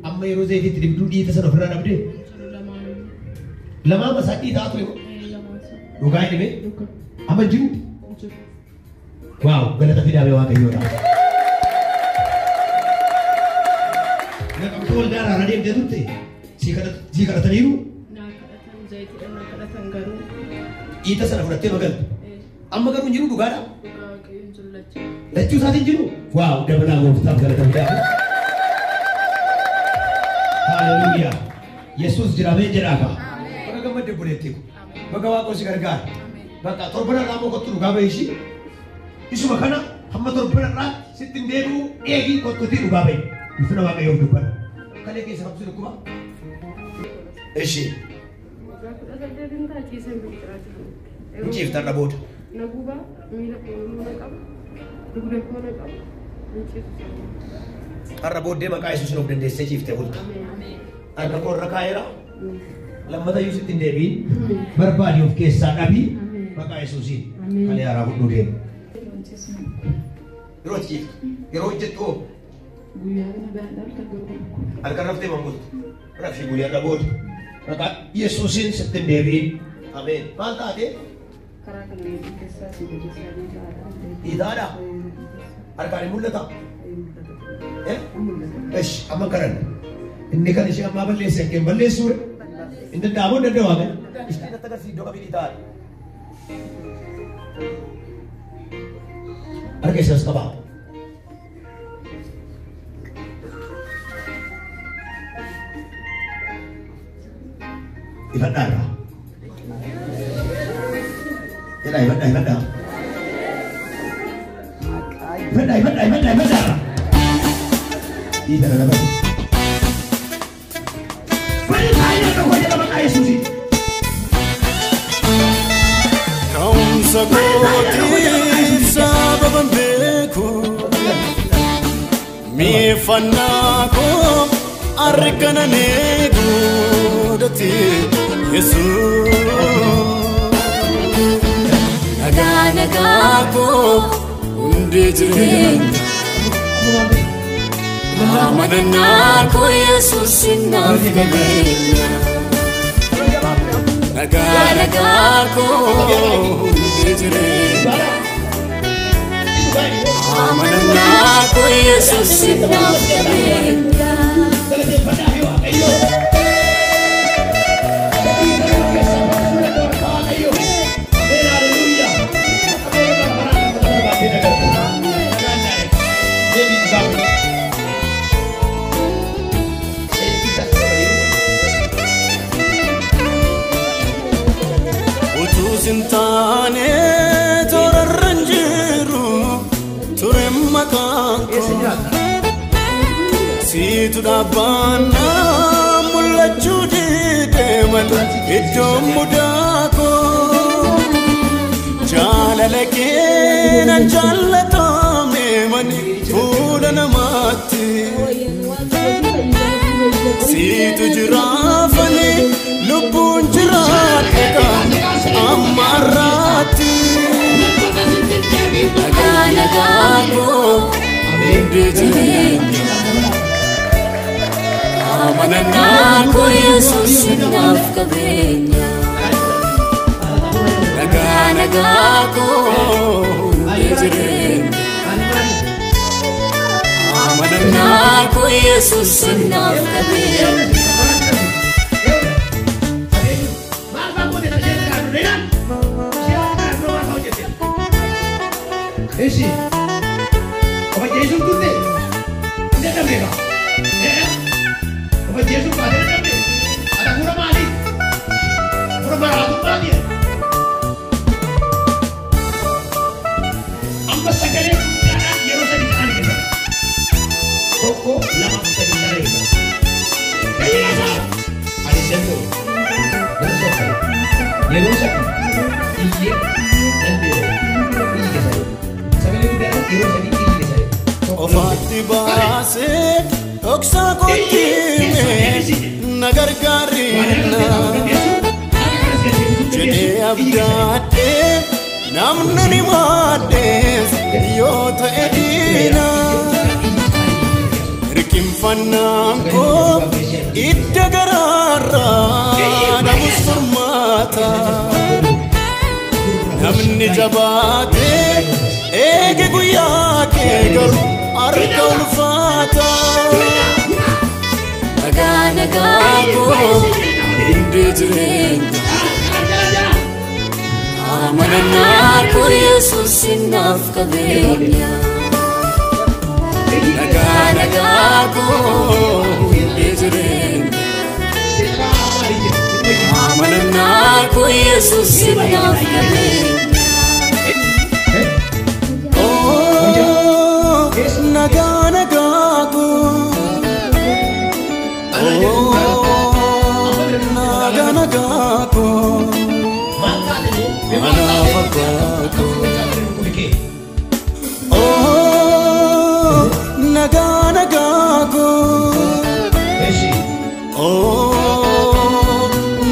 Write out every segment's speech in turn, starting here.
Amma yeroo zayitiitti dibduu dhiita sana ofirraa dhabdee? Lamaan masaa dhiitaa ture moo? Dhugaa hidhime? Amma hin jiru? Waaw, galata fidaame Waaqayyoodha. Naqamtuu waldaa irraa deemtee turte? Sii kadhataniiru? Dhiita sana fudhattee magalte. Amma garuu hin jiru dhugaadha? Lachuu isaatiin jiru? Waaw, dabalaa gooftaaf galata fidaame. Haleluuyaa. Yesuus jiraamee jedhaa kaa. Baga gammadde obboleettii ko. Baga Waaqoo si gargaara. Bakka torban irraa immoo kottu dhugaa bahi ishii. Isuma kana hamma torban irraa sitti hin deebi'u eegii kottuutii dhugaa bahi. Ulfina Waaqayyoof dubbadha. Kalee keessa kamtu si dhukkuba? Ishii. Waggaa 18 ta'a ciiseen biqilaa jiru. Hin ciifta irra booda. Na gubaa miila koo na qaba. Dugda koo na qaba. Hin ciisu. Har'a booddee maqaa Yesuusin of dandeessee ciiftee bulta. Harka koo irra kaa'eera. Lammata iyyuu sitti hin deebiin. Barbaadi of keessaa dhabii maqaa Yesuusiin. Kalee haaraa fudhuu deemu. Yeroo ciiftu, yeroo hojjettu hoo? Guyyaa kana gaadhaa halkan garuu dhukkuba. Halkan raftee man bultu. Rafii guyyaa irra booda. Maqaa Yesuusiin sitti hin deebiin. Ameen. Maal taate? Karaa kana meetii keessaa si gadi isaa dhiitaadha. Dhiitaadha? Harkaan hin mul'ata? Esh, amma kadhanna. Inni kan ishee ammaa balleesse hin balleessuure. Hin danda'amu hin danda'u ameen. Ishee natti agarsiisi iddoo kamii dhiitaadha. Harka ishee as qabaa. Ifadhaa irraa. Jedhaa ifadhaa ifadhaa. Ifadhaa ifadhaa ifadhaa ifadhaa irraa. Dhiita dhala bari. Bari taa'ee tokko jedha maqaa Yesuusiin. Ka'umsa kootiif sababan beeku mi'eeffannaa koo harka nan eeguudhati Yesuus. Nagaa nagaa koo hundee jireenya amanannaa koo Yesuus naaf qabeenya. Nagaa nagaa koo hundee jireenya amanannaa koo Yesuus naaf qabeenya. Galateeffadhaa fi Waaqayyoo. Dhiita nama keessaa baasuu danda'u harka Waaqayyoo. Ameen haleluuyaa. Ameen bara baraan lafa barbaaddee dagarta. Nagaan naa eegi. Deebii dhugaa bahi. Utuu sin taane toorarra hin jiru ture maqaan Eessa koo. jiraatta? Siitu dhaabbannaa mul'achuu didee malee iddoon mudaa koo. Jaalala kee nan jaallatame malee fuula namaatti. Siitu jiraafani lubbuun jiraadhe amma har'aatti. Nagaa nagaa koo Hundee jireenya amanannaa koo Yesuus naaf qabeenya. Nagaa nagaa koo hundee jireenya amanannaa Amanannaa koo Yesuus naaf qabeenya. Maal fa'aa goote isheen kanaan dura ilaali. Isheen kanaan dura maal fa'aa hojjette? Ishi. Of ajjeesuuf turte? Hin dadhabne kaa? Of ajjeesuuf baatee dadhabne? Ati hafuura maalii? Hafuura maraatummaati. Amma sagalee guddaadhaan yeroo sadi ta'an keessa. 1, 2, 3 ta'an keessa. Fayyina isaa! Ani hin danda'u. Nan sokkare. Yeroo sadi iyyee nan deebi'e. Iyyi keessa jiru. Sagalee guddaadhaan yeroo sadi iyyi keessa jiru. 1, 2, Ofaatti baasee dhoksaa kootti himee na gargaarina jedhee abdaadhee namni ni maadhees yoo ta'e diina. Dhiphiffannaan koo idda garaarraa namus furmaata. Namni jabaatee eege guyyaa kee garuu harka ulfaata. Nagaa nagaa koo hundee jireenya. Amanannaa koo Yesuus naaf qabeenya. Nagaa nagaa koo hundee jireenya. Amanannaa koo Yesuus naaf qabeenya. Oh, nagaa nagaa koo. Oh, nagaa nagaa koo. Anaaf abbaa koo. Oh, nagaa nagaa koo. Oh,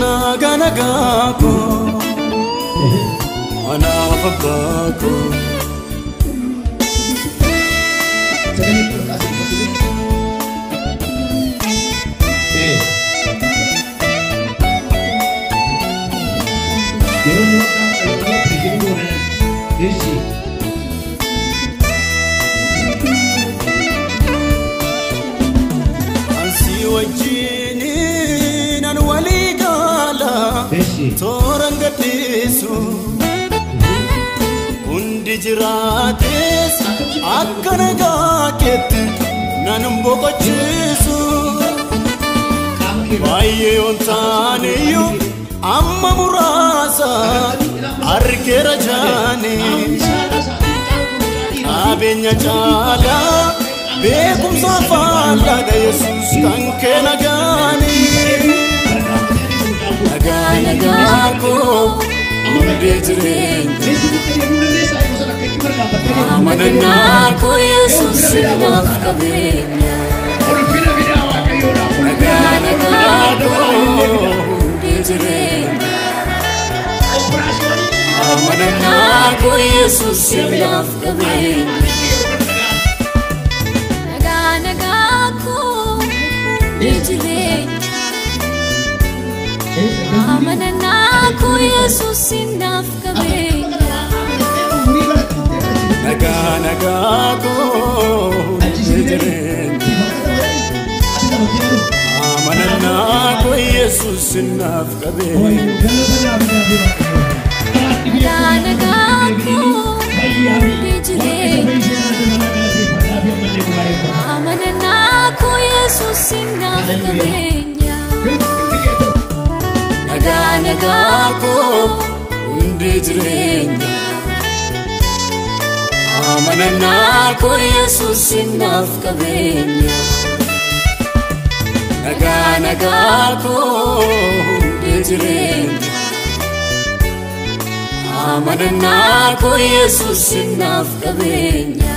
nagaa nagaa koo. Anaaf abbaa koo. Ansi wajjiniin an walii gaala tooraan gadhiisu. Hundi jiraates akka nagaa keetti nan boqochiisu. Baay'ee yoon taaneyyuu amma muraasa argeera jaanii. Qabeenya caalaa beekumsa faallaadha Yesuus kan kee nagaanii. Nagaa nagaa koo hundee jireenya. Amanannaa koo Yesuus naaf qabeenya. Nagaa nagaa koo hundee jireenya. Amanannaa koo Yesuus naaf qabeenya. Nagaa nagaa koo hundee jireenya. Amanannaa koo Yesuus naaf qabeenya. Nagaa nagaa koo hundee jireenya. Amanannaa koo Yesuus naaf qabeenya. Nagaa nagaa koo hundee jireenya. Amanannaa koo Yesuus naaf qabeenya. Nagaa nagaa koo hundee jireenya. Amanannaa koo Yesuus naaf qabeenya. Nagaa nagaa koo hundee jireenya. Amanannaa koo Yesuus naaf qabeenya.